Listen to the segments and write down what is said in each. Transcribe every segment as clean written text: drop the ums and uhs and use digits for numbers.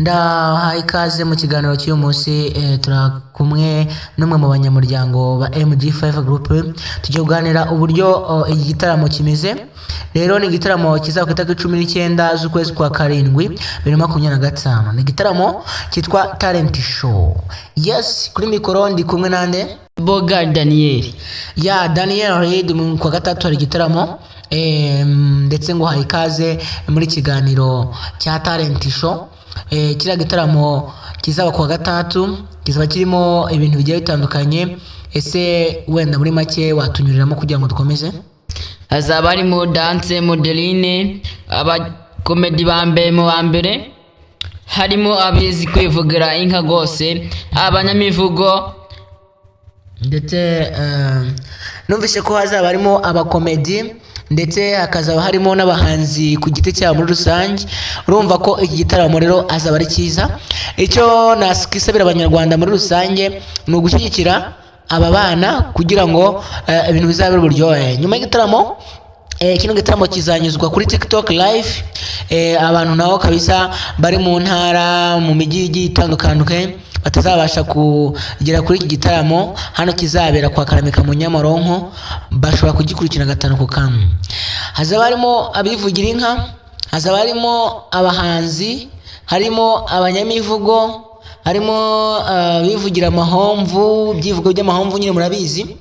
Ndahaye ikaze mu kiganiro cy'uyu munsi. Turi kumwe n'umwe mu banyamuryango ba MG5 Group. Tugiye kuganira uburyo iki gitaramo kimeze. Rero ni igitaramo kizaba ku itariki 19 z'ukwezi kwa karindwi 2025. Ni igitaramo cyitwa Talent Show. Yes, kuri mikoro ndi kumwe nande? Boga Daniel. Ya Daniel Reid. Mu kwa gatatu hari igitaramo, ndetse ngo haye ikaze muri kiganiro cya Talent Show. Kiriya gitaramo kizaba kuwa gatandatu kizaba kirimo ibintu bigiye bitandukanye. Ese wenda muri make watunyuriramo kugira ngo dukomeze? Hazaba harimo danse, modeline, abakomedi ba mbere mu ba mbere, harimo abizi kwivugira inka rwose, abanyamivugo. Ndetse numvise ko hazaba harimo abakomedi, ndetse hakazaba harimo n'abahanzi ku giti cyabo muri rusange. Urumva ko iki gitaramo rero azaba ari cyiza. Icyo nakisabira Abanyarwanda muri rusange ni ugushyigikira aba bana kugira ngo ibintu bizabe uburyohe. Nyuma y'igitaramo, kino gitaramo kizanyuzwa kuri TikTok live. Abantu nabo kabisa bari mu ntara, mu mijyi igiye itandukanye, batazabasha kugera kuri iki gitaramo hano kizabera kwa Karamika mu Nyamaronko, bashobora kugikurikirana gatanu ku kamwe. Hazaba harimo abivugira inka, hazaba harimo abahanzi, harimo abanyamivugo, harimo abivugira amahomvu, ibyivugo by'amahomvu nyine murabizi,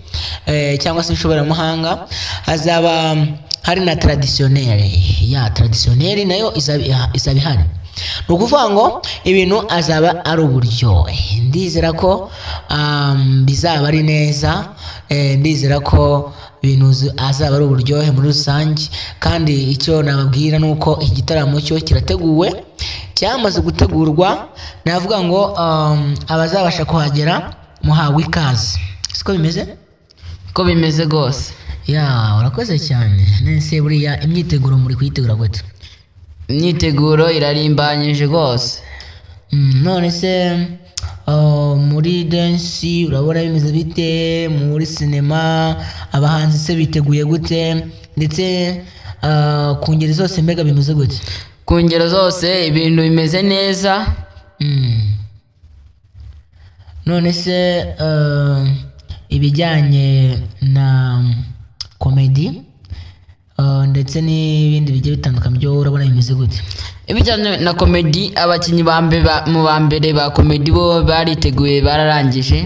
cyangwa se inshoberamahanga. Hazaba hari na traditionnel. Ya traditionnel nayo izaba ihari. Ni ukuvuga ngo ibintu azaba ari uburyohe. Ndizera ko bizaba ari neza. Ndizera ko ibintu azaba ari uburyohe muri rusange. Kandi icyo nababwira ni uko iki gitaramo cyo kirateguwe, cyamaze gutegurwa. Navuga ngo abazabasha kuhagera muhawe ikaze. Siko bimeze? Ko bimeze rwose. Ya, urakoze cyane. Nese buriya imyiteguro muri kuyitegura gute? Imyiteguro irarimbanyije rwose. None se muri dance urabona bimeze bite? Muri sinema abahanzi se biteguye gute? Ndetse ku ngeri zose mbega bimeze gute? Ku ngero zose ibintu bimeze neza. None se ibijyanye na komedi ndetse n'ibindi bigiye bitandukanye byo urabona bimeze gute? Ibijyanye na komedi, abakinnyi ba mbere mu ba mbere ba komedi bo bariteguye, bararangije.